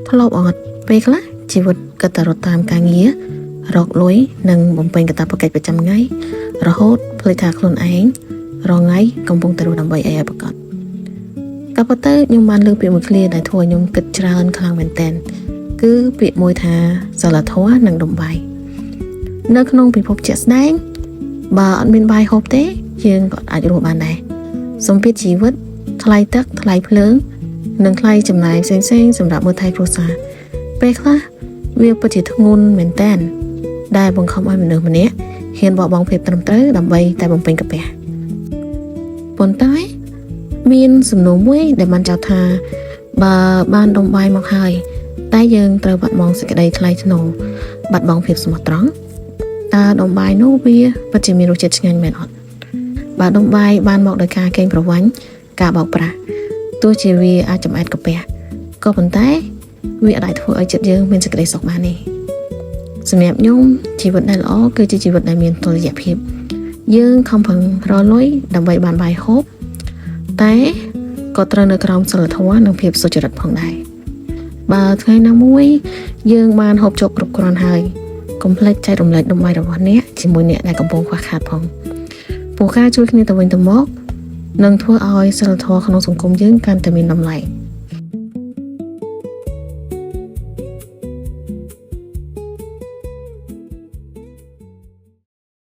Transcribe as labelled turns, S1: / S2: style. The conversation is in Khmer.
S1: ធ្លាប់អត់ពេលខ្លះជីវិតក៏តែរត់តាមការងាររកលុយនិងបំពេញកាតព្វកិច្ចប្រចាំថ្ងៃរហូតភ្លេចថាខ្លួនឯងរាល់ថ្ងៃកំពុងតែរស់ដើម្បីអីឲ្យប្រាកដក៏ប៉ុន្តែខ្ញុំបានលើកពាក្យមួយឃ្លាដែលធ្វើឲ្យខ្ញុំគិតច្រើនខ្លាំងមែនទែនគឺពាក្យមួយថាសិលធម៌និងដុំបាយនៅក្នុងពិភពជាក់ស្ដែងបើអត់មានបាយហូបទេយើងក៏អាចរស់បានដែរសម្ពាធជីវិតថ្លៃទឹកថ្លៃភ្លើង និងថ្លៃចំណាយផ្សេងៗសម្រាប់មើលថែគ្រួសារពេលខ្លះវាពិតជាធ្ងន់មែនតើដែលបង្ខំឲ្យមនុស្សម្នាក់ហ៊ានបោះបង់ភាពត្រឹមត្រូវដើម្បីតែបំពេញកាពះប៉ុន្តែមានសំណួរមួយដែលបានចោទថាបើបានដុំបាយមកហើយតែយើងត្រូវបាត់បង់សេចក្តីថ្លៃថ្នូរបាត់បង់ភាពស្មោះត្រង់តើដុំបាយនោះវាពិតជាមានរសជាតិឆ្ងាញ់មែនអត់បើដុំបាយបានមកដោយការកេងប្រវ័ញ្ចការបោកប្រាស់ ទោះជាវាអាចចំអែតកាពះក៏ប៉ុន្តែវាអាចធ្វើឲ្យចិត្តយើងមានសេចក្តីសុខបានទេសម្រាប់ខ្ញុំជីវិតដែលល្អគឺជាជីវិតដែលមានតុល្យភាពយើងខំប្រឹងរកលុយដើម្បីបានបាយហូបតែក៏ត្រូវនៅក្រោមសីលធម៌និងភាពសុចរិតផងដែរបើថ្ងៃណាមួយយើងបានហូបចុកគ្រប់គ្រាន់ហើយកុំភ្លេចចែករំលែកដុំបាយរបស់អ្នកជាមួយអ្នកដែលកំពុងខ្វះខាតផងព្រោះការជួយគ្នាទៅវិញទៅមកនឹងធ្វើឲ្យសីលធម៌ក្នុងសង្គមយើងកាន់តែមានតម្លៃ។